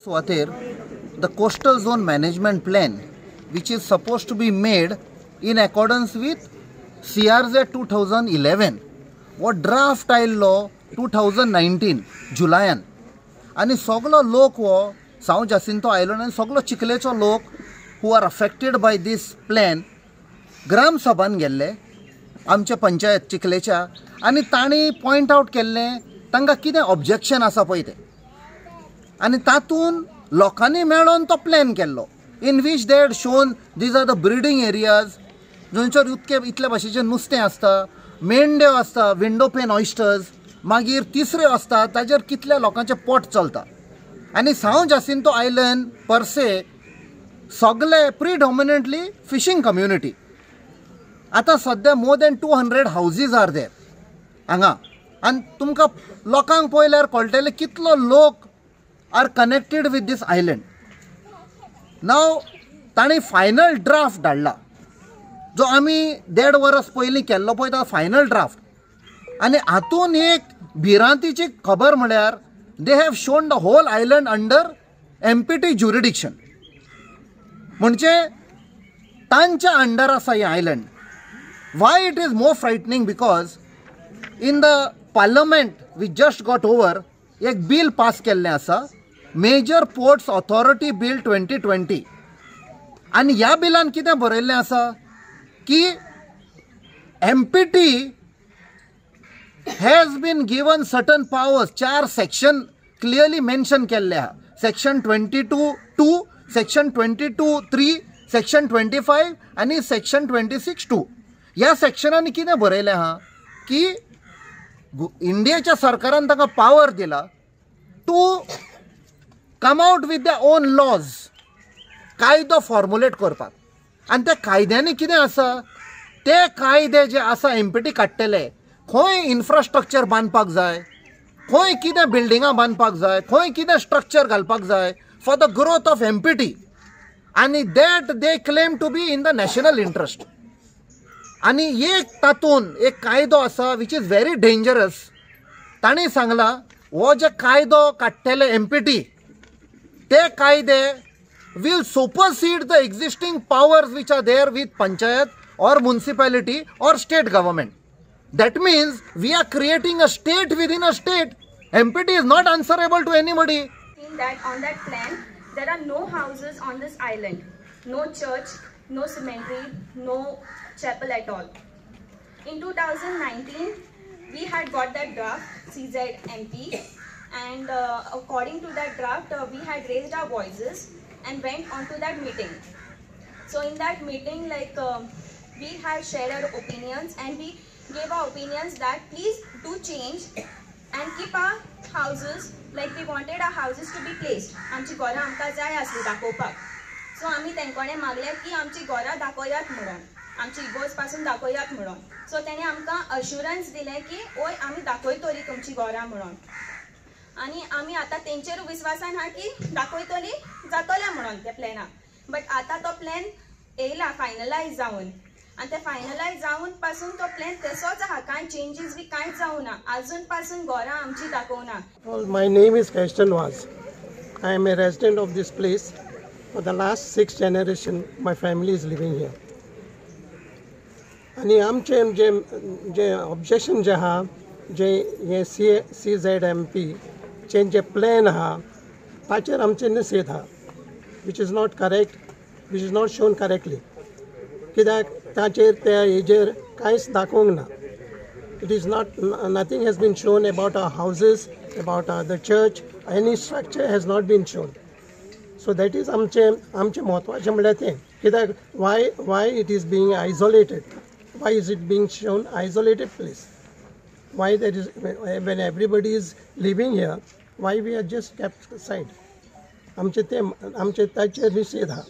सुवातेर the coastal zone management plan which is suppose to be made in accordance with CRZ 2011 हो draft आयिल्लो 2019 जुलायान आनी सगलो लोक हो सांव जासिंतो आयलंड आनी सगलो चिखलेचो लोक who are affected by this plan ग्राम सभान गेल्ले आमच्या पंचायत चिखलेच्या आनी तांणी पॉयंट आउट केल्लें तांकां कितें ऑब्जेक्शन आसा पळय तें आनी तातूंत लोकांनी मेळोन तो प्लॅन केल्लो in which they had shown these are the breeding areas जंयसर उदके इतले भाशेचें नुस्तें आसता, मेंढ्यो आसता, विंडो पेन ऑयस्टर्स, मागीर तिसऱ्यो आसता ताजेर कितल्या लोकांचें पोट चलता. आनी सांव जासिंतो आयलंड परसे सगले प्रिडॉमिनंटली फिशींग कम्युनिटी. आतां सद्या more than 200 houses are there हांगा आनी तुमकां लोकांक पळयल्यार कळटलें कितलो लोक are connected with this island. Now तांणी फायनल ड्राफ्ट धाडला जो आमी 1.5 वर्स पयलीं केल्लो पळय तो फायनल ड्राफ्ट. आनी हातून एक भिरांतीची खबर म्हळ्यार they have shown the whole island under MPT jurisdiction, म्हणजे तांच्या अंडर आसा हें island. Why it is more frightening because in the parliament we just got over एक बील पास केल्लें आसा, major ports authority bill 2020. आनी ह्या बिलान कितें बरयल्लें आसा की MPT has been given certain powers, 4 section clearly mention केल्ले आहा, सेक्शन 22(2), सेक्शन 22(3), सेक्शन 25 आनी सेक्शन 26(2). ह्या सेक्शनांनी कितें बरयलें आहा की इंडियाच्या सरकारान तांकां पावर दिला to come out with the own laws, कायदो फॉर्मुलेट करपाक. आनी त्या कायद्यांनी कितें आसा ते कायदे जे आसा एमपीटी काडटले, खंय इन्फ्रास्ट्रक्चर बांदपाक जाय, खंय कितें बिल्डिंगां बांदपाक जाय, खंय कितें स्ट्रक्चर घालपाक जाय for the growth of MPT, आनी that they claim to be in the national interest. आनी एक तातूंत एक कायदो आसा which is very dangerous. तांणी सांगलां हो जे कायदो काडटले एमपीटी ते कायदे will supersede the existing powers which are there with panchayat or municipality or state government. That means we are creating a state within a state. MPT is not answerable to anybody. That on that plan there are no houses on this island, no church, no cemetery, no chapel at all. In 2019 we had got that draft CZMP, and according to that draft we had raised our voices and went on to that meeting. So in that meeting, like we had shared our opinions and we gave our opinions that please do change and keep our houses, like we wanted our houses to be placed. आमची घरां आमकां जाय आसली दाखोवपाक, so आमी तेंकोणे मागलें की आमची घरां दाखयात म्हणून, आमची इगोज पासून दाखयात म्हणून. सो तेणें आमकां अश्युरन्स दिलें की ओय आमी दाखयतली तुमची घरां म्हणून, आनी आमी आतां तेंचेर विस्वासान आहा की दाखयतली जातलें म्हणून त्या प्लॅनाक. बट आतां तो प्लॅन येयला फायनलायज जावन, आनी ते फायनलायज जावन पासून तो प्लॅन तसोच आहा, कांय चेंजीस बी कांयच जावना, आजून पासून घरां आमची दाखोवना. My name is Keston Vaz. I am a resident of this place. For the last 6 generations, my family is living here. आनी आमचे जे जे ऑब्जेक्शन जे आहा, जे हे CZMP चे जे प्लॅन आहा ताचेर आमचें निशेध आहा, which is not correct, which is not shown correctly. कित्याक ताचेर त्या हेजेर कांयच दाखोवंक ना. It is not, nothing has been shown about our houses, about the church, any structure has not been shown. So that is आमचें म्हत्वाचें म्हणल्यार तें, कित्याक why it is being isolated, why is it being shown isolated place, why that is when everybody is living here, why we are just kept aside. आमचें तें आमचें ताचेर निशेध आहा.